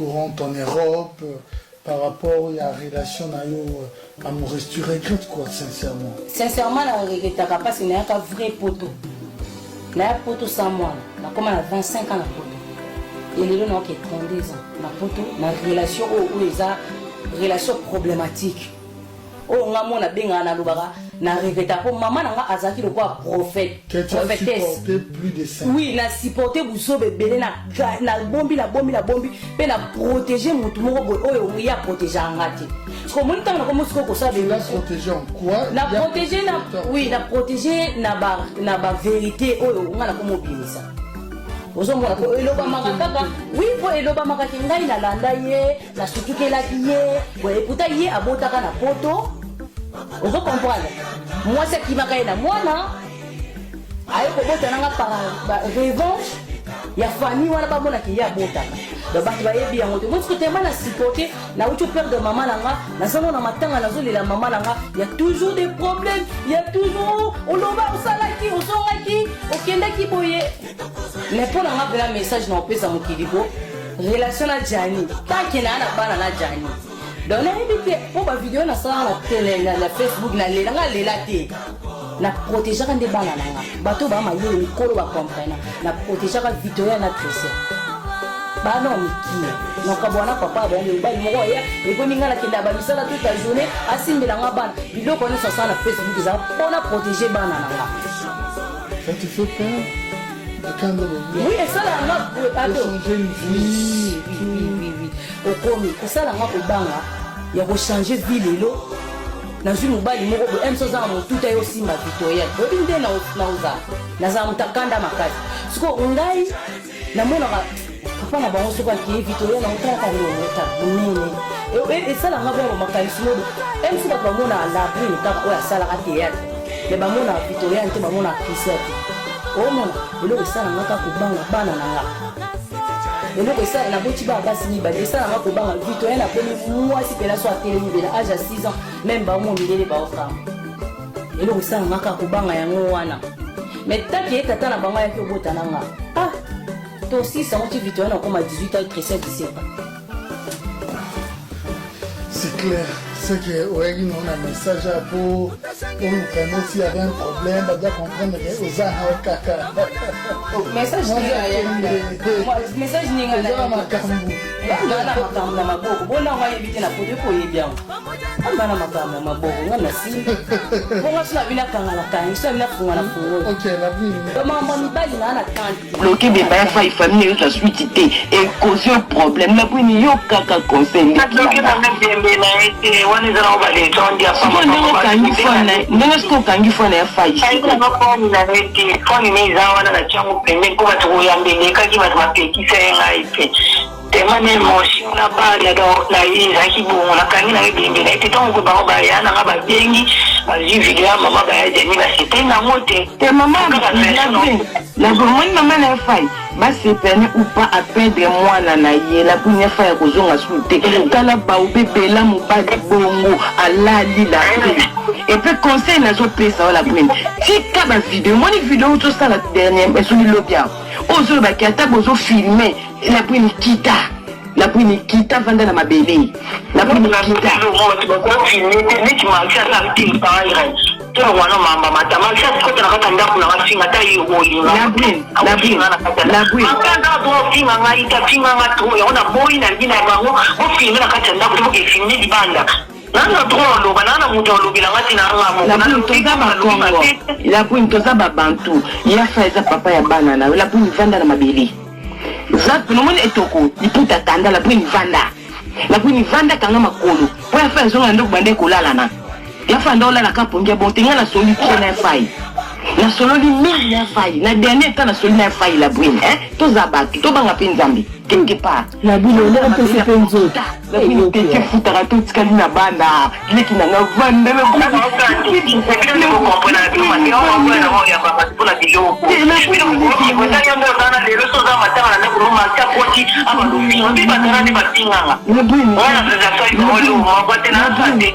courante en Europe, par rapport ya relation na yo amoureuse, tu regrettes quoi sincèrement? Sincèrement, na regrettaka parce nayaka vrai poto. Naya poto sans mwana, nakóma na 25 ans na poto, elelo naoke 32 ans na poto, na relation oyo oyo eza relation problématique oyo nga mona abengaka, nalobaka na regretta mpo mama na nga azalaki lokola prophète. Que tu as prophétesse. Supporté plus de 5 Oui, na supporte buzoba ebele, nabombi, nabombi, nabombi mpe na protege motu moko boye oyo ye aprotégeaka nga te. Siko omoni ntango nakomi sikoyo kosala Tu l'as bémission protégé en quoi? Na Il y a protégé na oui, na protégé na ba vérité oyo nga nakomi obimisa. Ozomona po elobamaka kaka, oui, po elobamaka ke ngai nalanda ye, nasutukelaki ye boye, eputa ye abotaka na poto. Ozo comprendre, mwasi akimaka ye na mwana, aye kobota nanga par revanche ya famille wana, bamonaki ye abotaka. Donc bato bayebi yango te. Moi siko tellement na supporte, nauti perdre mama na nga, nazango na matanga, nazolela mama na nga. Ya toujours des problèmes, ya toujours oloba, osalaki, ozongaki, okendaki boye. Mais mpo na nga mpena, message na opesa mokili po relation na Jani, tanke naa na bana na Jani, donc nayebi te mpo bavideo nasalaka na tele, na Facebook, nalela nga lela te. Na protégeaka nde bana na nga, bato baa mayele, mikolo bacomprena. Na protégeaka Victoria na Christian, bana mikie nakabwana papa ya bango. Mobali moko aya, ekomi nga nakenda bamisala toute la journée, asimbelanga bana. Biloko nyonso asala na Facebook ezala mpona protéger bana na nga. Ça te fait peur de quand de Oui, esalanga. De changer une vie? Oui, okomi esalanga kobanga ya kochanger vie. Lelo nazwi mobali moko boye, mso oza na motuta, ye osimba Victoriane, oyebi nde naozala, nazala moto akanda makasi. Siko ngai namonaka papa na bango soki akei, Victoriane otalaka nde omota monene, esalanga bongo makanisi modo. Mso bato bamonaka Labrine kaka oyo asalaka théâtre, mais bamonaka Victoriane te, bamonaka Christian te. Omona eloko esalanga kaka kobanga bana na nga. Eloko esala, naboti bana basi mibale, esalanga kobanga Victoriane akomi mwasi mpena, so atelemi mpena âge ya 6 ans, même bango mindele baokanga. Eloko esalanga kaka kobanga yango wana. Mais taki ye tata na bango ayaki obota na nga, ah, tosisa ngo ti Victoriane akoma 18 ans, Christian 17 ans. C'est clair. C'est que oyaki na message ya po oluka no s'il y avait un problème, baza comprendre que oza na yo kaka. Message message ninga. Oza na makambo. Nga na makambo na maboko, bonango ayebi te na poto eko oyebi yango. Amba na makambo na maboko, nga na sili bonga so na bino akanga na kangi, so na bino afunga na fungoli. Ok, la vie. Makambo ya mibali naa na tante. Bloqué bemba ya fai, famille ezwa suite te, ekozi yo problème. Labwini, yo kaka conseil. Nadoki na mibembe na ye te, wana eza nango balégende ya Sikoyo ndenge okangi phone na ye, ndenge sikoyo okangi phone ya fai sikoyo. Phone na ye te, phone ne eza wana, na tiango pembeni mpo bato koyamba elekaki, bato bapekisa ye, ngai te. Tema na émotion na bana, donc na ye ezalaki bongo. Nakangi na ye bembe na ye te. Ntango bango baya nanga, babengi, bazwi video ya mama, baya Jani, basepeli nango te. Te, mama Labrine, omoni mama na ye fai, basepene ou pas, aperdre mwana na ye. Labrine, ya fai ya kozonga su te. Tala baube bela mobali bongo alali. Labrine, et puis conseil nazopesa yo, Labrine, tika bavideo. Omoni video tosala dernier, soki lobi awa oyo ozolobaki, ata bozofilme. Labrine, kita. Labrine, kita, vanda na mabele. Labrine, kita. Bakofilme te, neti Maxi aza te, pareil tolongwa na mamba mata. Maxi akota na kati ya ndako nanga, finga ata ye olinga. Labrine, Labrine, Labrine. Makanda ofinga ngai te, afinga nga trop. Yango naboyi na ngi na bango bofilme na kati ya ndako te, boke filme libanda. Nanga trop oloba naa na moto alobelanga te na nga moko. Labrine, toza bakongo. Labrine, toza babantu. Yafa eza papa ya bana na yo. Labrine, vanda na mabele. Za nomoni etoko liputa tanda. Labrine, vanda. Labrine, vanda, kanga makolo po yafa ezonga na ndoko, bande kolalana. Yafa nda olalaka pongi ya bon te. Nga nasoli trop na yafai, nasololi mingi na yafai na dernier temps, nasoli na yafai. Labrine, hein, toza bato, tobanga mpe Nzambe quelque part. Labine, ondenge mpesi mpe nzoto. Labrine, tete efutaka te, otikali na bana. Leki nanga, vanda na Mpona biloko lelo so oza matanga na ndako, no Maxi akoti abalofinga mpe batala nde bafinganga wana. Moko te naza te,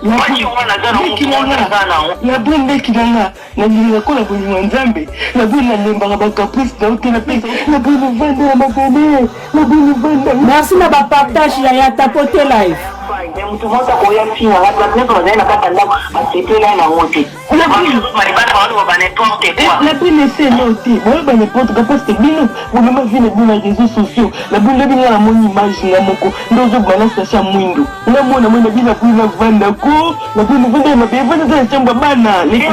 mwasi wana aza na motu aza nango. Labrine, leki nanga, nalingaka kola bolingo ya Nzambe. Labrine, nalembaka bacaprice na yo te. Napesa Labrine, vanda na mabele. Labwini vanda. Merci na ba partage yaya tapote live. Moto moko akoya finga nga bato nyonso bazali na kati ya ndako basepela nango te. La brune ese no te boyeba n'importe quoi parce que bino bomema vie na bino na réseaux sociaux la brune lobi nga namoni image nga moko nde ozobima na sachet ya mwindu nga mona moni na bino la brune avanda ko la brune vanda ya mabe vanda ata na chambre ya bana leki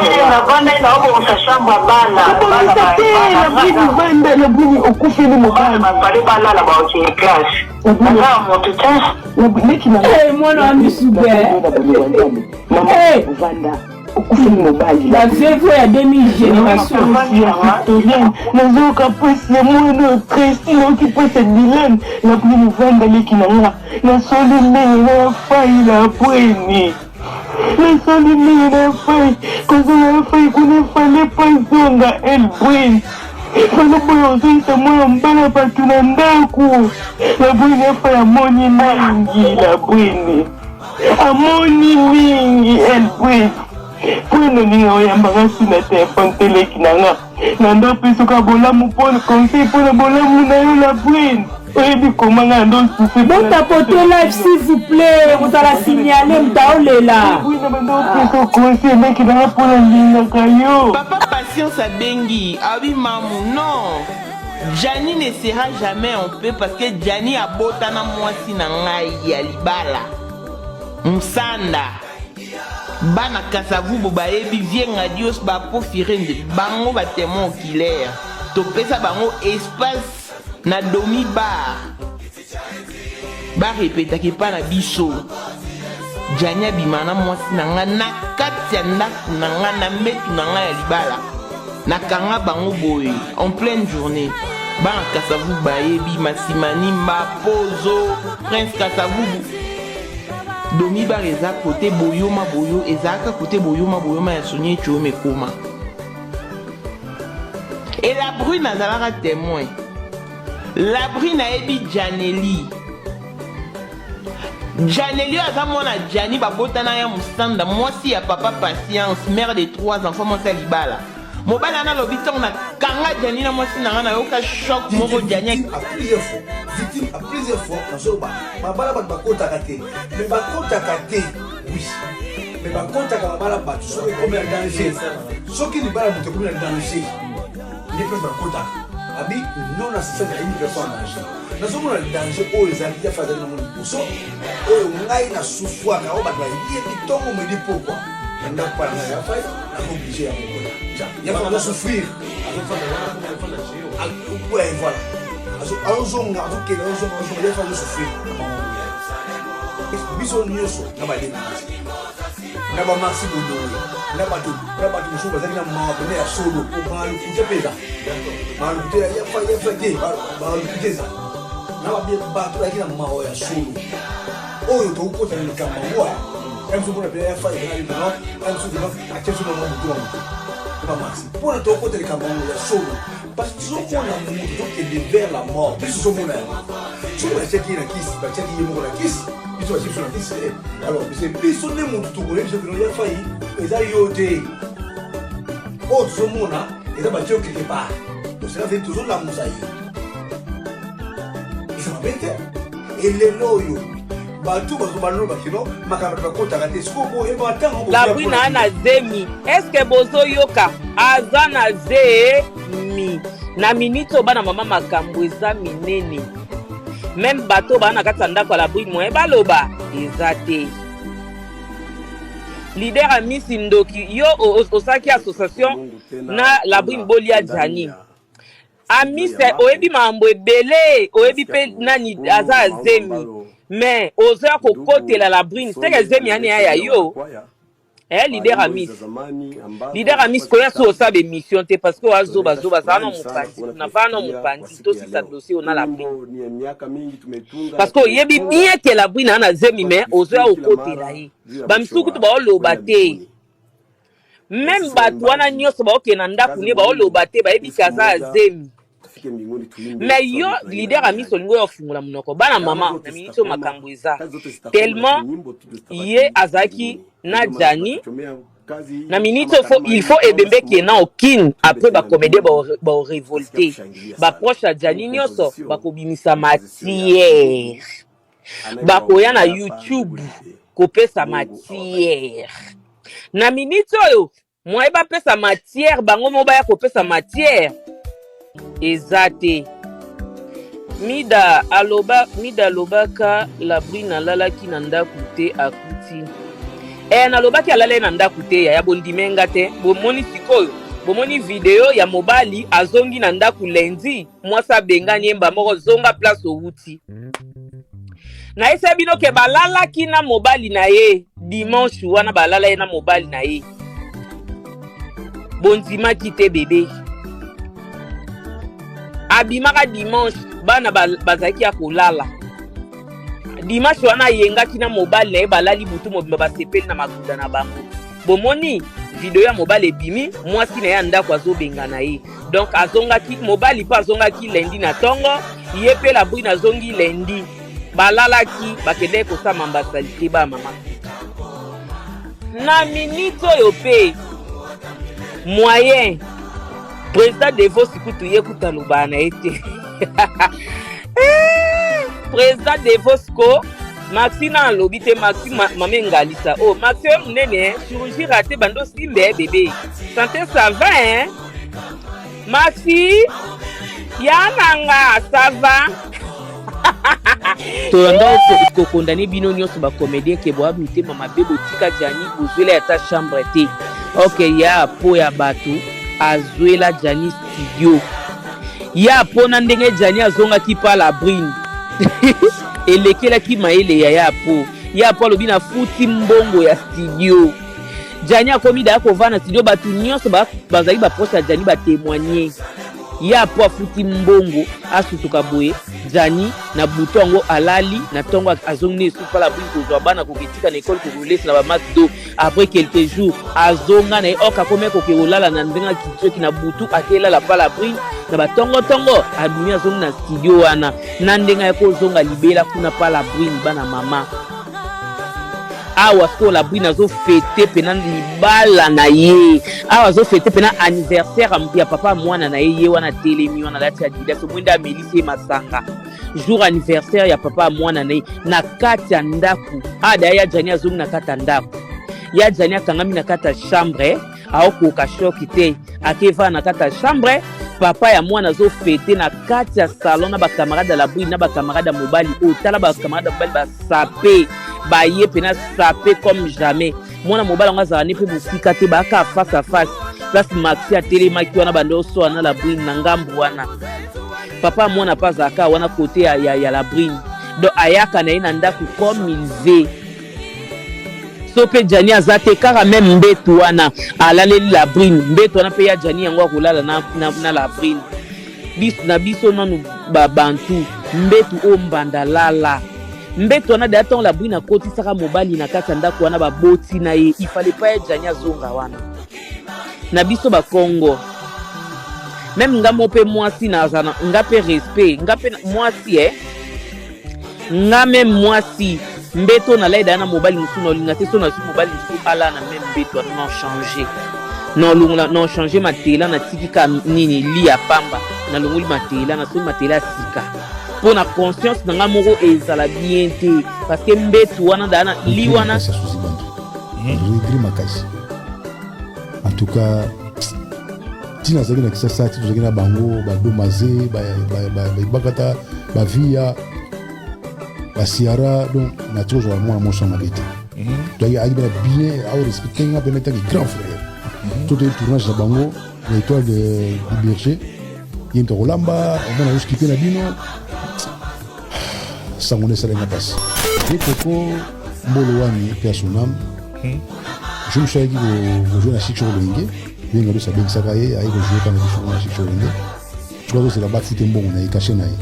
nabongisa chambre ya bana kobongisa te la brune vanda la brune okufeli mobali bale balala baokende classe naza moto te leki na mwana wa misube mama vanda okufeli mobali ba veuve ya demi génération ya victorienne nazoyoka mpasi ya mwana oyo tracy nayoki mpasi ya dylan nakoki movanda leki na nga nasoli ndenge na ya fai na apweni nasoli ndenge na ya fai kozonga ya fai kuna efale mpo ezonga elbrin fale boyo ozongisa mwana mobali bato na ndako labwini ya fai amoni mingi labwini Amoni mingi Elbris mpo nalinga oyambaka su na telefone te leki na nga na ndo opesoka bolamu mpo conseil mpo na bolamu na yo la brune oyebi koma nga ndo sufe botapote live s'il vous plaît kozala signale moto aolela bando opesa conseil leki na nga mpo nalingaka yo. Papa patience abengi abi mamu non Gianni ne sera jamais en paix parce que Gianni abota na mwasi na ngai ya libala Musanda bana Kasavubu bayebi vieux Ngadios ba po Firenze bango ba temoin oculaire topesa bango espace na Domi bar Ba repetaka epa na biso. Djany abima na mwasi na nga na kati ya ndaku na nga na mbetu na nga ya libala. Na kanga bango boye en pleine journee. Bana Kasavubu bayebi Masimanimba, Pozo, Prince Kasavubu. Domi bar eza kote boyoma boyo ezalaka kote boyoma boyoma ya Sonia Etshoyoma ekoma. Et la brune azalaka temoin. La brune ayebi Djanely. Djanely oyo aza mwana Djani babotana ya Musanda mwasi ya papa Patience mère de trois enfants mwasi ya libala. Mobali wana alobi ntango na kanga Djani na mwasi na nga nayoka choc moko Djani à plusieurs fois victime à plusieurs fois nazoloba mabala bato bakotaka te mais bakotaka te oui mais bakotaka mabala bato soki ekomi na danger soki libala moto ekomi na danger nde place bakotaka abi non assistance ya une personne en danger nazomona danger oyo ezali yafa azali nango liboso oyo ngai nasufwaka oyo bato bayebi ntongo midi pokwa na ndako mpa na ngai ya fai nakooblige ya kokota yafa azosouffrir voilà azozonga azokende azozonga azozonga yafa azosouffrir biso nyonso na balemi na ba maxi bodowe na bato na bato mosusu bazali na mawa pene ya solo po malukuta mpe eza malukuta ya fa ya fa te malukuta eza na bato bazalaki na mawa ya solo oyo tokokota na likambo yango ya mosusu mpona pene ya fa ezalaki mpena ya mosusu mpena atie biso mama motu na motu ba maxi mpona tokokota likambo yango ya solo parce que tozomona moto tokende vers la mort biso tozomona yango soki batiaki ye na kisi batiaki ye moko na kisi biso batie biso na kisi te alors biso biso nde moto tokoyebi biso kino ya fai eza yo te oyo tozomona eza batie yo quelque part tosela ve tozolamusa ye eza mabe te elelo oyo bato bazobaloba kino makambo bakotaka te sikoyo boyeba ntango La brune aa na zemi eske bozoyoka aza na zemi na minute oyo bana mama makambo eza minene meme bato baa na kati ya ndako ya la brune moye baloba eza te leader amisi ndoki yo osalaki association na la brune bolia jani Amise oyebi makambo ebele oyebi pe nani aza azemi mais ozoya kokotela la brune seke zemi yani ya ya yo eh leader amis leader amis koya so osala émission te parce que oa zoba zoba zala na mopanzi kuna vaa na mopanzi tosisa dossier ona la brune parce que oyebi bien ke la brune aa na zemi mais ozoya kokotela ye bamisusu kutu baoloba te Meme batu wana nioso baokende na ndaku ne baoloba te bayebi ke aza ya zemi mais yo leader amisi olingi oya ofungola munoko bana mama na minute oyo makambu eza tellement ye azalaki na djani. Na minute oyo faut, il faut ebembe ekende nao kin après ba comedien bao revolte ba proche ya Djani nionso bakobimisa matière bakoya na YouTube kopesa matière na minute oyo moyen bapesa matière bango moko baya kopesa matière eza te Mida aloba Mida alobaka la brune alalaki na ndaku te akuti eh nalobaki alalaki na ndaku te yaya bondime nga te bomoni sikoyo bomoni video ya mobali azongi na ndaku lundi mwasi abengani ye mba moko zonga place owuti nayebisa bino ke balalaki na mobali na ye dimanche wana balala ye na mobali na ye bondimaki te bebe abimaka dimanche bana bazalaki ya kolala dimanche wana ayengaki na mobali na ye balali butu mobimba basepeli na maguda na bango bomoni video ya mobali ebimi mwasi na ye ya ndako azobengana ye donc azongaki mobali mpe azongaki lundi na ntongo ye mpe labrine azongi lundi balalaki bakendaki kosama mbasalite ba mama na minute oyo mpe moyen président devos kutu ye kutu alobaka na ye te eh, président devos ko maxi na alobi te maxi ma, mama engalisa oh maxi oyo monene eh, chirurgie rate bando osimbe eh, bebe santé ça va hein maxi ya nanga ça va tolanda kokondane bino nyonso bacomédien ke boya mitema mabe botika jani bozwela ata chambre te ok ya po ya bato azwela jani studio ya po na ndenge jani azongaki pa la brine elekelaki mayele ya ya po ya po alobi nafuti mbongo ya studio jani akomi daya kovanda studio bato nyonso bazali baproche ya jani batemoigne ya po afuti mbongo asutuka boye jani na butu yango alali na ntongo azongi na esusu pala bui kozwa bana koketika na ekole kokolesa na bamakdo après quelques jours azonga na ye ok akomi akoke kolala na ndenge akitioki na butu akelala pala brine na batongotongo abimi azongi na studio wana na ndenge ya kozonga libela kuna pala brine bana mama awa sikoyo la brine azofete mpena libala na ye awa azofete mpena anniversaire ya papa mwana na ye ye wana atelemi wana alati adidas omoi nde amelisi ye masanga jour anniversaire ya papa mwana na ye na kati ya ndako ada ya jani azongi na kati ya ndako ya jani akangami na kati ya chambre aokoka shoki te akeva na kati ya chambre papa ya mwana azofete na kati ya salon na bacamarade ya labri na bacamarade ya mobali oyo tala bacamarade ya mobali basape baye mpena sape comme jamais mwana mobali yango azala ne mpe mosika te baaka face à face place maxi atelemaki wana banda osoa na labrine na ngambu wana papa mwana mpe azalaka wana kote ya, ya, ya labrine donc ayaka na ye na ndako comme il veut so mpe jani aza te kaka meme mbetu wana alaleli labrine mbetu wana mpe ya jani yango akolala na, na, na labrine biso na biso nanu babantu mbetu oyo mbanda lala mbetu wana deya ntango labrine akotisaka mobali na kati ya ndako wana baboti na ye ifale pa ya jani azonga wana na biso bakongo meme nga mo mpe mwasi nazana nga mpe respect nga mpe mwasi eh nga meme mwasi mbeto na laida na mobali mosusu na olinga te so nazwi mobali mosusu ala na meme mbeto wana na change na olongola na change matela natiki ka nini li ya pamba nalongoli matela nasombi matela ya sika mpo na conscience na nga moko ezala bien te parce que mbetu wana daa na li wana regret makasi en tout cas ntina azalaki na kisasa ti tozalaki na bango badomaze baibakata bavia basiara donc nati kozala mwana mwasi ya mabe te toyaki ayaki bena bien aorespecte nga mpena etaki grand frère to toyei tournage na bango na étoile du berger ye moto akolamba omona azoskipe na bino sango na esalaki nga mpasi ye koko mbolo wani mpe ya sonam je me suis ayaki kojoue na chic loyenge ye nga biso abengisaka ye aye kojoue kaka na biso na chic loyenge soki azozela bafute mbongo na ye kashe na ye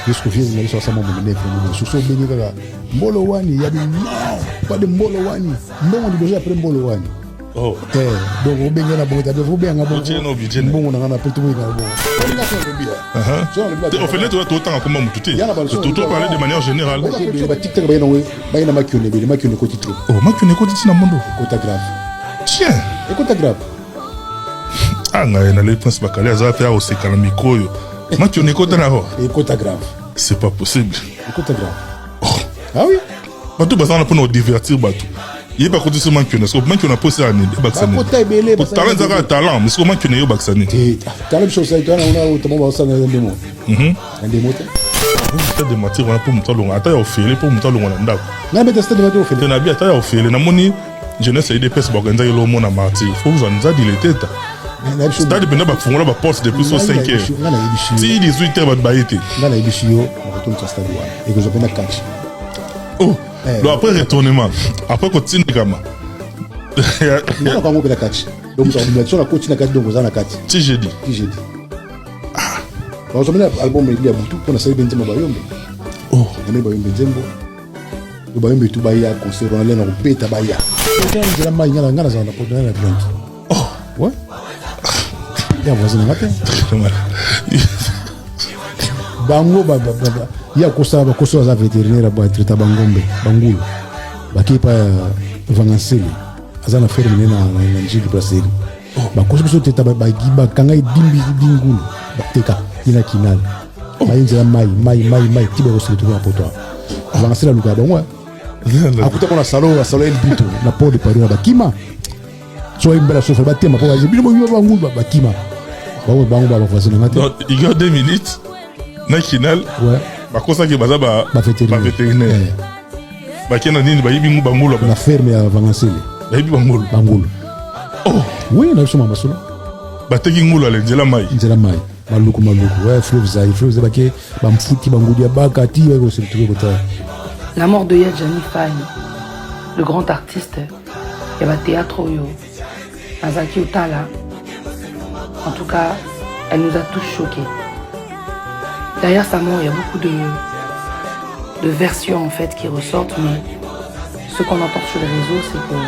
jusqu'au vieux nga biso asama monene vraiment bon soki obengi kaka mbolo wani yabi non pas de mbolo wani mbongo liboso après mbolo wani Oh. Eh, donc obenga na bongo tabe obenga bongo mbongo na nga na poto boyinga na bongo Au fait, toi, toi, t'as comment mutu te. Tout parler de manière générale. Ba tiktok ba yena ba yena makione bele makione koti trop. Oh, makione koti tina mondo. Kota grave. Tiens. Ekota grave. Ah ngai na le prince Bakali aza pe akoseka na micro oyo. Makiona ekota na ho. Ekota grave. C'est pas possible. Ekota grave. Oh. Ah oui. Bato baza wana mpona kodivertir bato. Ye bakotisi Makiona. Siko Makiona mposa ya nini? Ebakisa nini? Bakota ebele. Po talent ezaka talent, mais siko Makiona yo bakisa nini? Te, talent biso osali to wana ona tamo basala na ndemo. Mhm. Na ndemo te. Stade de martyr wana mpo moto alonga ata ya ofele mpo moto alonga na ndako. Na beta stade de martyr ofele. Te na bi ata ya ofele namoni jeunesse ya udps baorganisaki eloko mona martyr fo kozwa nzadi leteta stade mpenza bafungola baporte depuis so 5 heures ti 18 heures bato baye te. Nga nayebisi yo bakotomisa stade wana ekozwa mpenza catch. Oh, eh, donc après retournement après kotindikama nga nakango mpe na kati donc moto akobima so nakoti na kati donc oza na kati ti jeudi ti jeudi bazomela album ebili ya butu mpo nasali mpe nzembo bayombe oh. nameli bayombe nzembo do bayombe tu baya concert wana lena kobeta baya nzela mai nga nga nazala na poto na plainte oh. ouais ya voisin na nga te bango ye akosala bakoso aza vétérinaire batraita bangombe bangulu bakei pa ya vangansele aza na ferme ne na njili brasserie oh. bakosi biso teta bakanga edimbi dingulu bateka ye na kinal oh. baye nzela mai mai mai mai ti bakoseletoki na poto vangansele alukaka bango akuta ngo na salo na salo elbito na port de paris na bakima so bayimbela sofa batema mpo bazi bino boyiba bangulu bakima bango bango ba voisin na nga te. Il y a deux minutes na kinal bakosaki baza ba vétérinaire bakenda nini bayibi bangulu na ferme ya vangansele bayibi bangulu bangulu oh oui na biso mama solo bateki ngulu ale nzela mai nzela mai maluku maluku ouais fleuve zaïre fleuve zaïre bake bamfuti bangudi ya baka ti bakoseretrouve kotala. La mort de Yadjani Faye, le grand artiste ya ba théâtre oyo nazalaki otala, en tout cas elle nous a tous choqués. Derrière sa mort, il y a beaucoup de, de versions en fait qui ressortent, mais ce qu'on entend sur les réseaux, c'est que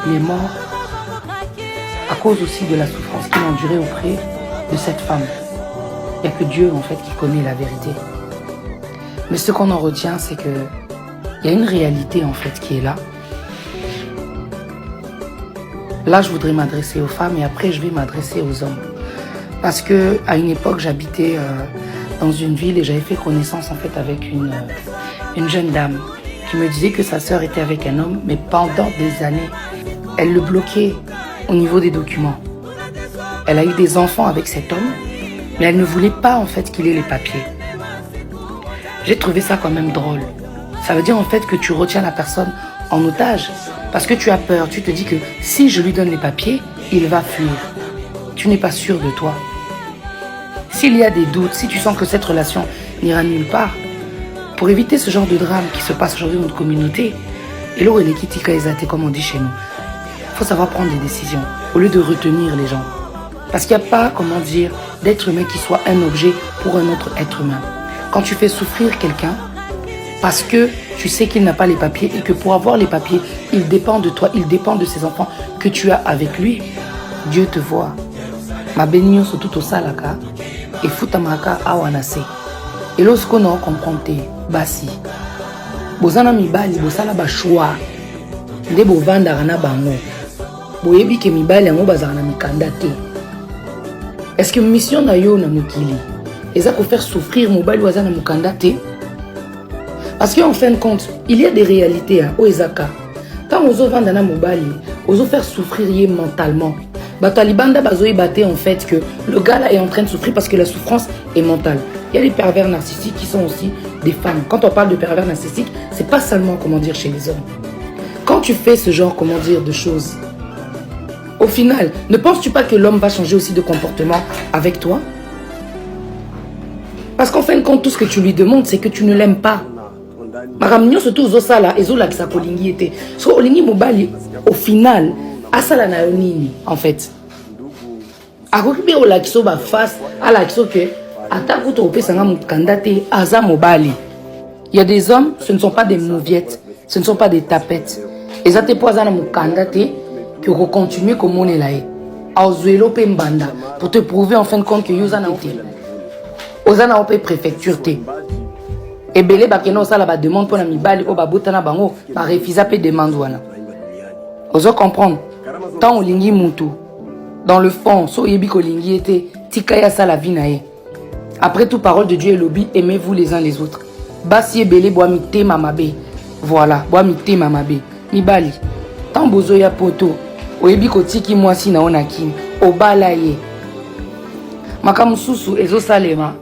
il est mort à cause aussi de la souffrance qu'il endurait auprès de cette femme. Il n'y a que Dieu en fait qui connaît la vérité. Mais ce qu'on en retient, c'est que il y a une réalité en fait qui est là. Là, je voudrais m'adresser aux femmes et après, je vais m'adresser aux hommes. Parce que à une époque, j'habitais euh, dans une ville et j'avais fait connaissance en fait avec une, euh, une jeune dame qui me disait que sa sœur était avec un homme, mais pendant des années, elle le bloquait au niveau des documents. Elle a eu des enfants avec cet homme, mais elle ne voulait pas en fait qu'il ait les papiers. J'ai trouvé ça quand même drôle. Ça veut dire en fait que tu retiens la personne en otage parce que tu as peur. Tu te dis que si je lui donne les papiers, il va fuir. Tu n'es pas sûr de toi. S'il y a des doutes, si tu sens que cette relation n'ira nulle part, pour éviter ce genre de drame qui se passe aujourd'hui dans notre communauté, et comme on dit chez nous, il faut savoir prendre des décisions au lieu de retenir les gens. Parce qu'il n'y a pas, comment dire, d'être humain qui soit un objet pour un autre être humain. Quand tu fais souffrir quelqu'un, parce que tu sais qu'il n'a pas les papiers et que pour avoir les papiers, il dépend de toi, il dépend de ses enfants que tu as avec lui, Dieu te voit. Ma nyonso tout osalaka efutamaka awa na se eloko na ocomprendre te basi boza na mibali bosala bachoix nde bovandaka na bango boyebi ke mibali yango bazalaka na mikanda te. Est-ce que mission na yo na mokili eza kofaire souffrir mobali oyo aza na mokanda te? Parce que en fin de compte, il y a des réalités hein, oyo ezaka ntango ozovanda na mobali, ozofaire souffrir ye mentalement. Bato ya libanda bazoyeba te en fait que le gars là est en train de souffrir parce que la souffrance est mentale. Il y a des pervers narcissiques qui sont aussi des femmes. Quand on parle de pervers narcissiques, c'est pas seulement, comment dire, chez les hommes. Quand tu fais ce genre, comment dire, de choses, au final, ne penses-tu pas que l'homme va changer aussi de comportement avec toi? Parce qu'en fin de compte, tout ce que tu lui demandes, c'est que tu ne l'aimes pas. Makambo nyonso to ozosala ezolakisa kolingi ye te. So olingi mobali, au final, asala na yo nini en fait? Akoki mpe olakisa yo baface, alakisa ke ata kutu opesanga mokanda te, aza mobali. Il y a des hommes, ce ne sont pas des mauviettes, ce ne sont pas des tapettes. Eza te mpo aza na mokanda te ke okocontinue komonela ye. Azwelo mpe mbanda pour te prouver en fin de compte que yo oza na te. Oza na yo mpe préfecture te. Ebele bakende kosala bademande mpo na mibali oyo babota na bango, barefusa mpe demande wana. Ozo comprendre? Tant olingi mutu dans le fond, so oyebi kolingi ye te, tika ye asala vie na ye. Après tout, parole de Dieu elobi, aimez-vous les uns les autres. Basi ebele bwa mitema mabe. Voilà, bwa mitema mabe. Mibali, tant bozoya poto, oyebi kotiki mwasi na yo na kini, obala ye. Makambo mosusu ezosalema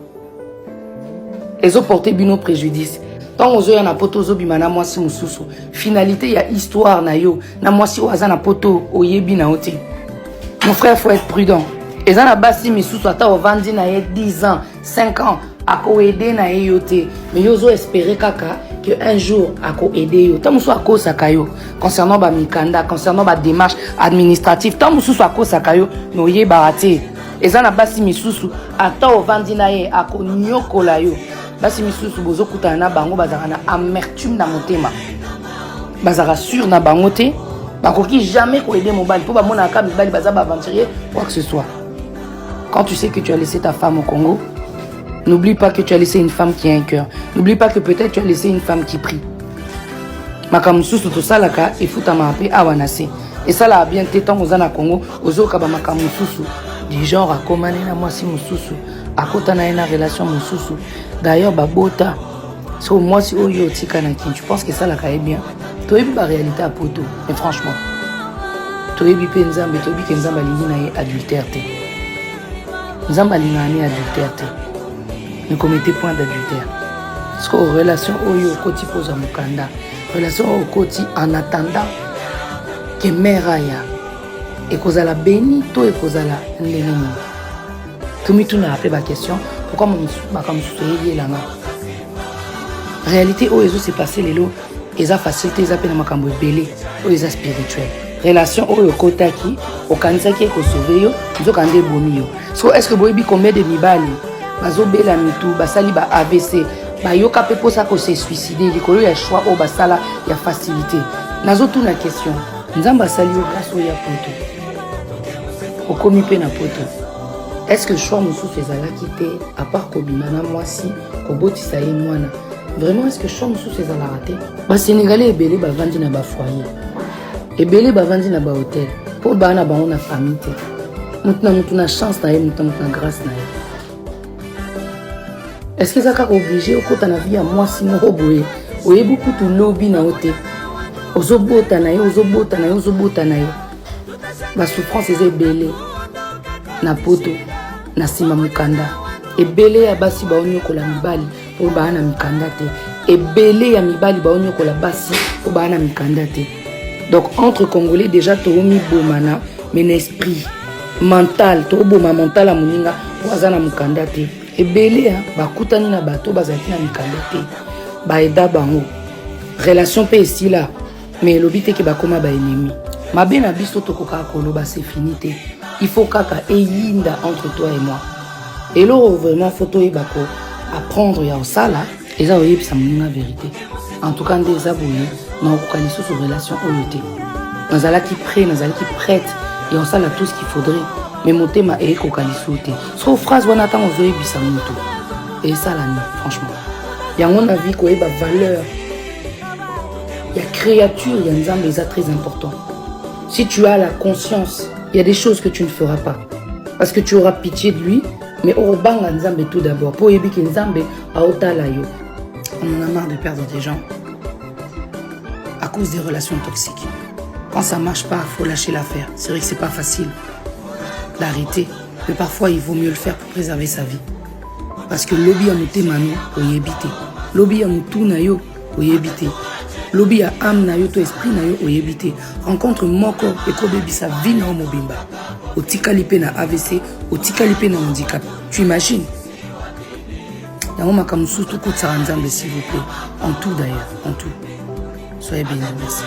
ezoporte bino préjudice. Ntango ozoya na poto ozobima na mwasi mosusu, finalité ya histoire na yo na mwasi oyo aza na poto oyebi na yo te. Mon frère, faut être prudent. Eza na basi misusu ata ovandi na ye 10 ans, 5 ans, akoede na ye yo te, mais yo ozo espérer kaka que un jour akoede yo. Ntango mosusu akosaka yo concernant bamikanda, concernant badémarche administrative, ntango mosusu akosaka yo mais oyebaka te. Eza na basi misusu ata ovandi na ye akonyokola yo. Basi misusu bozokutana na bango bazalaka na amertume na motema, bazalaka sur na bango te, bakoki jamais koaider mobali mpo bamonaka mibali baza baaventurier, quoi que ce soit. Quand tu sais que tu as laissé ta femme au Congo, n'oublie pas que tu as laissé une femme qui a un cœur. N'oublie pas que peut-être tu as laissé une femme qui prie. Makambo mosusu tosalaka efutamaka mpe awa na se, esalaka bien te. Ntango oza na Congo ozoyoka bamakambo mosusu du genre akomani na mwasi mosusu, akota na ye na relation mosusu, d'ailleurs babota. So mwasi oyo otika na Kin, tu penses que esalaka ye bien? Toyebi baréalité ya poto, mais franchement toyebi mpe Nzambe, toyebi ke Nzambe alingi na ye adultère te. Nzambe alingaka ne adultère te. Ne commettez point d'adultère. Parce que relation oyo okoti kozwa mokanda, relation oyo okoti en attendant ke mare aya, ekozala beni to ekozala ndenge nini? Tomitunaka mpe baquestion, pourquoi makambo mosusu eyeyelanga? Réalité oyo ezose passe lelo eza facile te, eza mpe na makambo ebele oyo eza spirituel. Relation oyo okotaki, okanisaki ekosauve yo, nzoka nde ebomi yo. So est ce que boyebi combien de mibali bazobela mitu, basali ba AVC, bayoka mpe mposa kose suicide likolo ya choix oyo basala ya facilité? Nazotuna question, Nzambe asali yo grâce oyo ya poto, okomi mpe na poto, est ce que choix mosusu ezalaki te à part kobima na mwasi, kobotisa ye mwana? Vraiment, est ce que choix mosusu ezalaka te? Basénégalais ebele bavandi na bafoyer, ebele bavandi na bahotel mpo baa na bango na famille te. Motu na motu na chance na ye, motu na motu na grâce na ye. Est ce que eza kaka obligé okota na vie ya mwasi moko boye, oyebi kutu lobi na yo te, ozobota na ye, ozobota na ye, ozobota na ye? Basouffrance eza ebele na poto na nsima mokanda. Ebele ya basi baonyokola mibali mpo baa na mikanda te, ebele ya mibali baonyokola basi mpo baa na mikanda te. Donc entre Congolais déjà toomibomana, mais na esprit mental tooboma mental ya moninga mpo aza na mokanda te. Ebele bakutani na bato bazalaki na mikanda te, baeda bango, relation mpe esila, mais elobi te ke bakóma baennemi. Mabe na biso, tokokaka koloba c'est fini te, il faut kaka eyinda entre toi et moi. Eloko vraiment faut toyeba ko apprendre ya kosala eza koyebisa moninga vérité. En tout cas nde eza boye, nakokoka lisusu relation oyo te. Nazalaki prêt, nazalaki prête ya kosala tout ce qu'il faudrait, mais motema eyekoka lisusu te. So phrase wana, ntango ozoyebisa motu, esala nini? Franchement, yango na vie, koyeba valeur ya créature ya Nzambe eza très important. Si tu as la conscience, il y a des choses que tu ne feras pas parce que tu auras pitié de lui, mais okobanga Nzambe tout d'abord mpo oyebi ke Nzambe aotala yo. On en a marre de perdre des gens à cause des relations toxiques. Quand ça marche pas, faut lâcher l'affaire. C'est vrai que c'est pas facile d'arrêter, mais parfois il vaut mieux le faire pour préserver sa vie, parce que lobi ya motema no oyebi te, lobi ya motu na yo oyebi te, lobi ya âme na yo to esprit na yo oyebi te. Rencontre moko ekobebisa vie na yo mobimba, otikali mpe na AVC, otikali mpe na handicap, tu imagines? Yango makambo mosusu tokotisaka Nzambe, s'il vous plaît. En tout d'ailleurs, en tout, soyez bénis, merci.